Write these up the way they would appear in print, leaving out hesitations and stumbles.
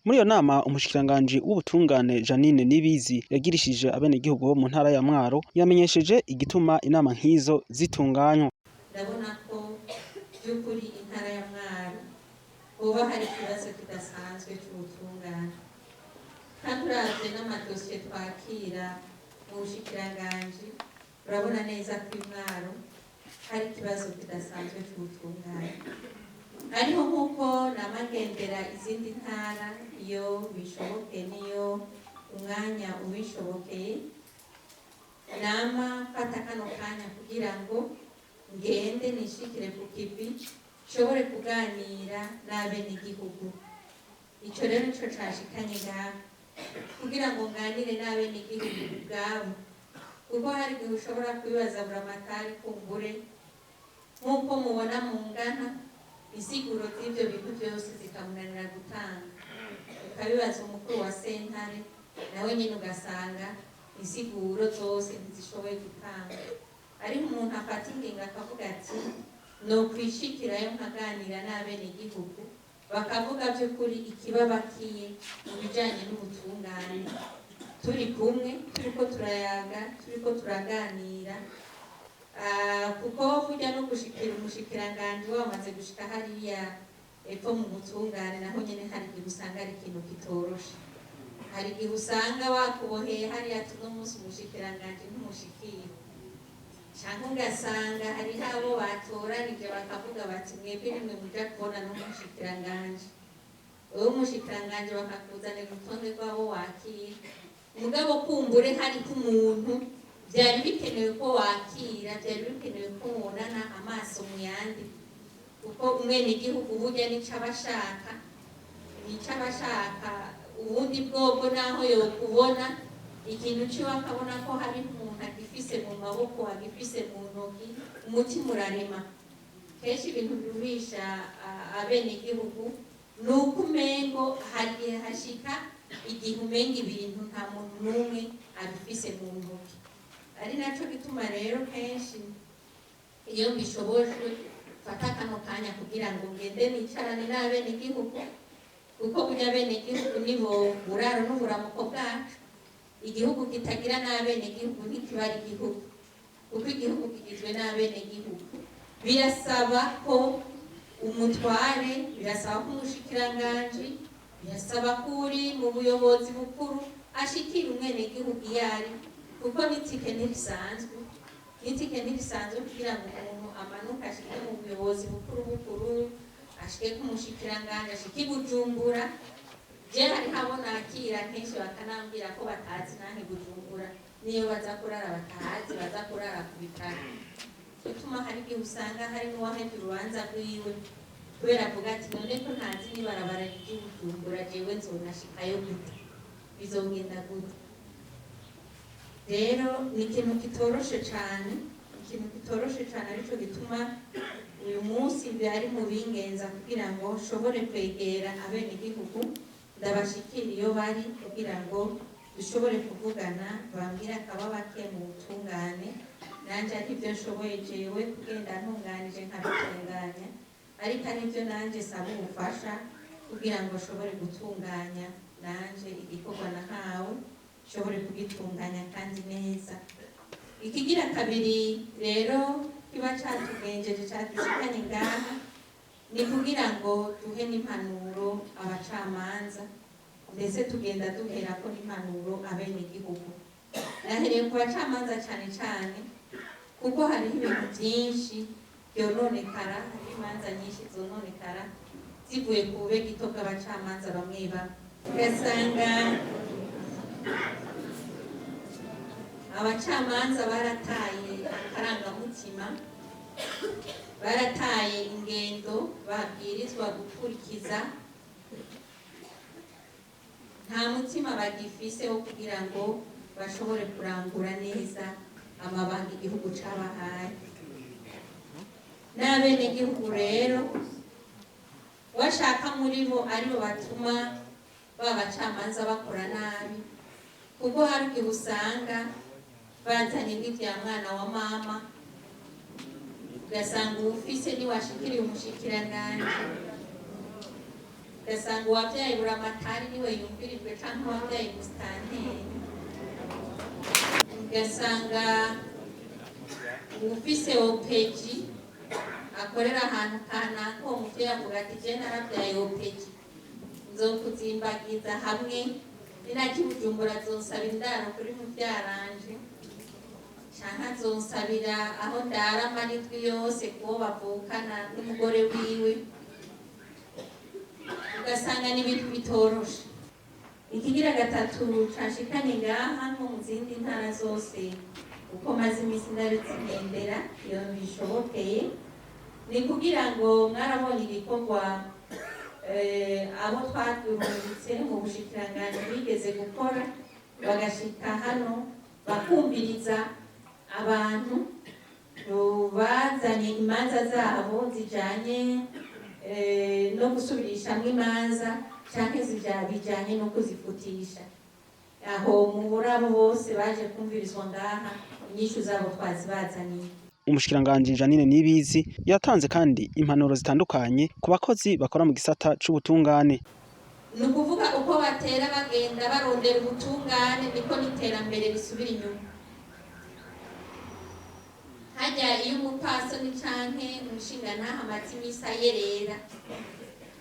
Muri iyo nama, umushikiranganji w'ubutungane Janine Nibizi yagirishije abenegihugu bo mu ntara ya Mwaro, yamenyesheje igituma inama nk'izo zitunganywa. Ndabona ko by'ukuri intara ya Mwaro hoba hari ikibazo kidasanzwe cy'ubutungane, kandi uravye n'amadosiye twakira mu bushikiranganji, urabona neza ko i Mwaro hari ikibazo kidasanzwe cy'ubutungane. Hariho nk'uko namagendera izindi ntara iyo bishoboke, niyo umwanya ubishobokeye, nama mfata kano kanya kugira ngo ngende nishikire ku kivi, nshobore kuganira n'abenegihugu. Ico rero nico cashikanye ngaha, kugira ngo nganire n'abenegihugu ubwabo, kuko hari igihe ushobora kwibaza buramatari kumbure nk'uko mubona mungana, insiguro z'ivyo bintu byose zikamunanira gutanga, ukabibaza umukuru wa sentare, nawe nyine ugasanga insiguro zose ntizishoboye gutanga. Ariko umuntu afata ingingo akavuga ati: "Nokwishikirayo nkaganira n'abenegihugu, bakavuga by'ukuri ikibabakiye mu bijanye n'ubutungane." Turi kumwe, turiko turayaga, turiko turaganira. Kuko burya no gushikira umushikiranganji wamaze gushika hariya epfo mu butungane, naho nyene hari igihe usanga ari ikintu kitoroshe. Hari igihe usanga bakuboheye hariya, tuno munsi umushikiranganji ntumushikira, canke ugasanga hariho abo batoranije bakavuga bati: "Mwebwe nimwe muja kubona n'umushikiranganji." Wewe umushikiranganji bakakuzanira urutonde rw'abo wakira, mugabo kumbure hariko umuntu vyari bikenewe ko wakira, vyari bikenewe ko mubonana amaso mu yandi, kuko umwenegihugu burya nico aba ashaka, nico aba ashaka. Ubundi bwobwo naho yokubona ikintu ciwe, akabona ko hari umuntu agifise mu maboko, agifise mu ntoki, umutima urarema. Kenshi ibintu biruhisha abenegihugu ni uko umengo hari igihe hashika igihe umenga ibintu nta muntu n'umwe abifise mu ntoki. Ari naco gituma rero kenshi iyo mbishobojwe mfata kano kanya kugira ngo ngende nicarane n'abenegihugu, kuko burya abenegihugu nibo buraro n'uburamuko bwacu. Igihugu kitagira n'abenegihugu ntikiba ari igihugu, kuko igihugu kigizwe n'abenegihugu. Birasaba ko umutware, birasaba ko umushikiranganji, birasaba ko uri mu buyobozi bukuru ashikira umwenegihugu iyo ari, kuko n'itike ntirisanzwe, n'itike ntirisanzwe kugira ngo umuntu amanuke ashike mu buyobozi bukuru bukuru, ashike ku mushikiranganji, ashike i Bujumbura. Je hariho abo nakira kenshi bakanambwira ko batazi nange Bujumbura, niyo baza kurara batahazi, baza kurara ku bitaro. Bituma hari igihe usanga hari n'uwahevye urubanza rwiwe kubera avuga ati: "None ko ntazi n'ibarabara ry'i Bujumbura, jewe nzonashikayo gute? Bizogenda gute?" Rero ni ikintu kitoroshe cane, ikintu kitoroshe cane. Arico gituma uyu munsi byari mu bingenza kugira ngo nshobore kwegera abenegihugu, ndabashikira iyo bari, kugira ngo dushobore kuvugana, bambwire akababake mu butungane. Nanje ari ibyo nshoboye jewe kugenda ntunganije nkabitunganya, ariko ari byo nanje saba ubufasha kugira ngo nshobore gutunganya nanje igikorwa nahawe, nshobore kugitunganya kandi neza. Ikigira kabiri rero kiba catugenjeje, cadushikanye ngaha, ni kugira ngo duhe n'impanuro abacamanza, ndetse tugenda duherako n'impanuro abenegihugu. Nahereye ku bacamanza cane cane kuko hariho ibintu byinshi byononekara, hariho imanza nyinshi zononekara zivuye ku bube gito bw'abacamanza bamwe bamwe. Ugasanga abacamanza barataye akarangamutima, barataye ingendo babwirizwa gukurikiza, nta mutima bagifise wo kugira ngo bashobore kurangura neza amabanga igihugu cabahaye. N'abenegihugu rero washaka muri bo aribo batuma ba bacamanza bakora nabi, kuko hari igihe usanga bazanye nk'ibya mwana wa mama, ugasanga uwufise niwashikiriye umushikiranganji, Ugasanga uwabyaye Buramatari niwe yumvirijwe canke uwabyaye musitanteri. Ugasanga uwufise OPG akorera ahantu kanaka, uwo muvyeyi avuga ati je narabyaye OPG, nzokuzimbagiza hamwe ninaja i Bujumbura azonsaba indaro kuri muvyaranje, canke azonsabira aho ndara amarindwi yose kuwo bavukana n'umugore wiwe. Ugasanga ni ibintu bitoroshe. Ikigira gatatu canshikanye ngaha nko mu zindi ntara zose uko maze iminsi ndabizigendera iyo bishobokeye, ni kugira ngo mwarabonye igikorwa abo twadurungitse mu bushikiranganji bigeze gukora, bagashika hano bakumviriza abantu bazanye imanza zabo zijanye no gusubirishamwo imanza canke bijanye no kuzifutisha. Aho muri abo bose baje kumvirizwa ngaha, inyishu zabo twazibazaniye. Umushikiranganji Janine Nibizi yatanze kandi impanuro zitandukanye ku bakozi bakora mu gisata c'ubutungane. Ni ukuvuga uko batera bagenda barondera ubutungane niko n'iterambere risubira inyuma. Harya iyo umupfasoni canke umushingantahe amaze imisi ayerera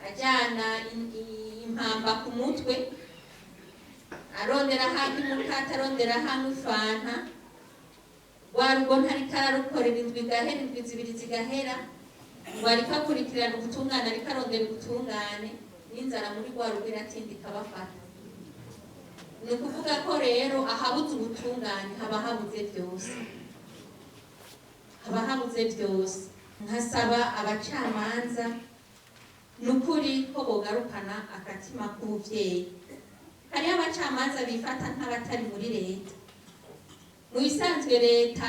ajana impamba ku mutwe, arondera ahantu umukate, arondera ahantu ifanta, rwa rugo ntariko ararukorera, indwi igahera, indwi zibiri zigahera, ngo ariko akurikirana ubutungane, ariko arondera ubutungane, n'inzara muri rwa rugo iratinda ikabafata. Ni ukuvuga ko rero ahabuze ubutungane haba habuze byose, haba habuze byose. Nkasaba abacamanza ni ukuri ko bogarukana akatima k'ubuvyeyi. Hariho abacamanza bifata nk'abatari muri leta. Mu bisanzwe leta,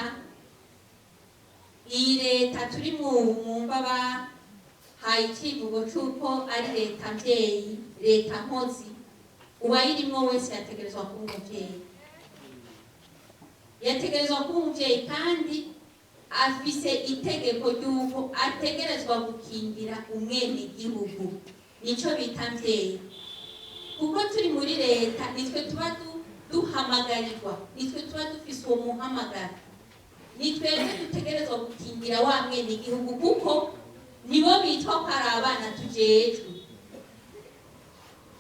iyi leta turi mu mwumva bahaye icivugo c'uko ari leta mvyeyi, leta nkozi, uwayirimwo wese yategerezwa kuba umuvyeyi, yategerezwa kuba umuvyeyi, kandi afise itegeko ry'uko ategerezwa gukingira umwenegihugu. Nico bita mvyeyi. Kuko turi muri leta, nitwe tuba duhamagarirwa, nitwe tuba dufise uwo muhamagaro, ni twebwe dutegerezwa gukingira wa mwenegihugu, kuko nibo bitwa ko ari abana tujejwe.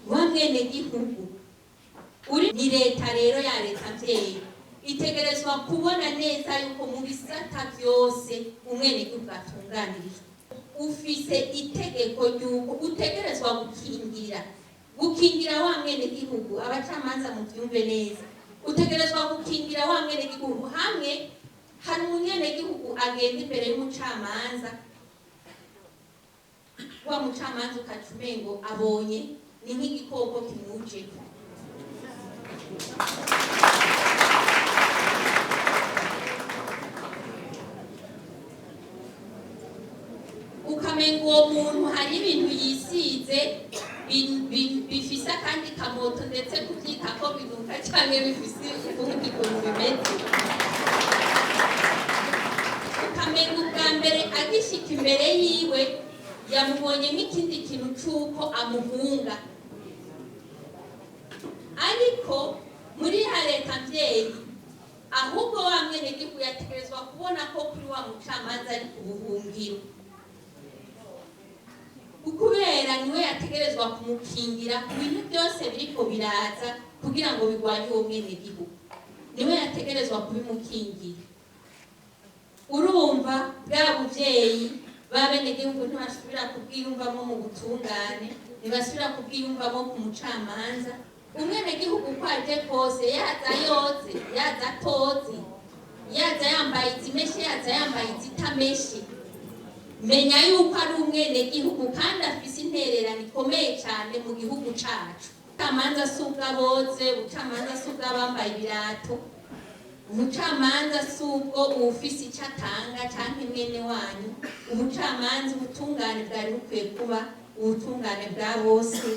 Wa mwenegihugu uri ni leta rero, ya leta mvyeyi itegerezwa kubona neza yuko mu bisata byose umwenegihugu atunganirijwe. Ufise itegeko ry'uko utegerezwa gukingira wa mwenegihugu. Abacamanza muvyumve neza, utegerezwa gukingira wa mwenegihugu. Hamwe hari umunyenegihugu agenda imbere y'umucamanza, wa mucamanza ukaca umengo abonye ni nk'igikoko kimujeko. Ukamenga uwo muntu hari ibintu yisize bifise akandi kamoto, ndetse kuvyita ko binuka canke bifise ukundi kuntu bimeze. Ukamenga ubwa mbere agishika imbere yiwe yamubonyemo ikindi kintu c'uko amuhunga. Ariko muri ya leta mvyeyi, ahubwo wa mwenegihugu yategerezwa kubona ko kuri wa mucamanza ari ku buhungiro, kubera niwe yategerezwa kumukingira ku bintu byose biriko biraza kugira ngo bigwanye uwo mwenegihugu, niwe yategerezwa kubimukingira. Urumva bwa buvyeyi b'abenegihugu ntibasubira kubwiyumvamo mu butungane, ntibasubira kubwiyumvamo ku mucamanza. Umwenegihugu uko aje kose, yaza yoze, yaza atoze, yaza yambaye izimeshe, yaza yambaye izitameshe, menya yuko ari umwenegihugu kandi afise intererano ikomeye cyane mu gihugu cacu. Ubucamanza si ubw'aboze, ubucamanza si ubw'abambaye ibirato, ubucamanza si ubwo uwufise ico atanga canke mwene wanyu. Ubucamanza, ubutungane bwari bukwiye kuba ubutungane bwa bose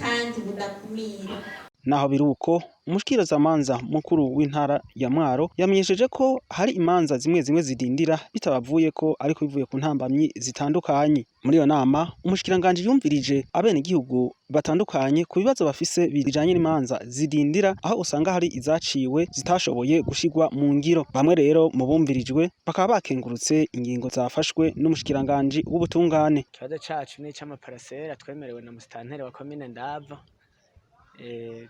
kandi budakumira. Naho biruko, umushikirizamanza mukuru w'intara ya Mwaro yamenyesheje ko hari imanza zimwe zimwe zidindira bitabavuyeko ariko bivuye ku ntambamyi zitandukanye. Muri iyo nama, umushikiranganji yumvirije abenegihugu batandukanye ku bibazo bafise bijanye n'imanza zidindira, aho usanga hari izaciwe zitashoboye gushirwa mu ngiro. Bamwe rero mu bumvirijwe bakaba bakengurutse ingingo zafashwe n'umushikiranganji w'ubutungane. Ikibazo cacu ni ic'amaparasera twemerewe na musitanteri wa komine Ndava.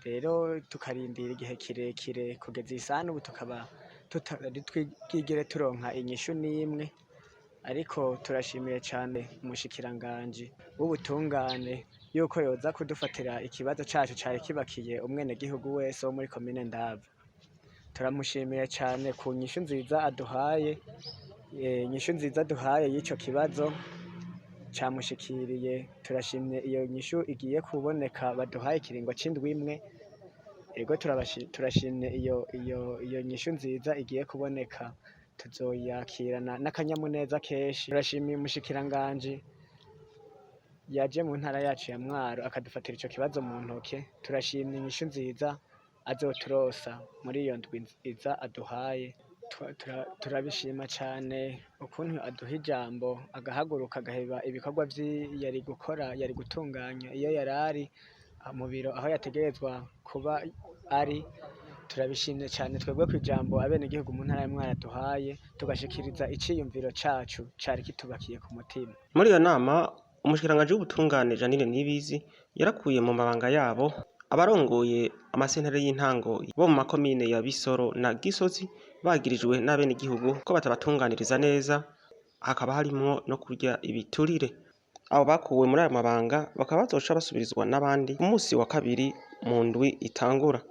Rero tukarindira igihe kirekire kugeza isaha n'ubu tukaba tutari twigire turonka inyishu n'imwe, ariko turashimiye cane umushikiranganji w'ubutungane yuko yoza kudufatira ikibazo cacu cari kibakiye umwenegihugu wese wo muri komine Ndava. Turamushimiye cane ku nyishu nziza aduhaye, inyishu nziza aduhaye y'ico kibazo camushikiriye. Turashimye iyo nyishu igiye kuboneka baduhaye ikiringo c'indwi imwe. Ego, turashimye iyo nyishu nziza igiye kuboneka, tuzoyakirana n'akanyamuneza kenshi. Turashimiye umushikiranganji yaje mu ntara yacu ya Mwaro akadufatira ico kibazo mu ntoke. Turashimye inyishu nziza azoturosa muri iyo ndwi iza aduhaye. Turabishima cane ukuntu aduha ijambo agahaguruka agaheba ibikorwa yari gukora, yari gutunganya iyo yarari mu biro aho yategerezwa kuba ari. Turabishimye cane twebwe kw'ijambo abenegihugu mu ntara ya Mwaro aduhaye, tugashikiriza iciyumviro cacu cari kitubakiye ku mutima. Muri iyo nama, umushikiranganji w'ubutungane Janine Nibizi yarakuye mu mabanga yabo abarongoye amasentare y'intango bo mu makomine ya Bisoro na Gisozi bagirijwe n'abenegihugu ko batabatunganiriza neza, hakaba harimwo no kurya ibiturire. Abo bakuwe muri ayo mabanga bakaba bazoca basubirizwa n'abandi ku musi wa kabiri mu ndwi itangura.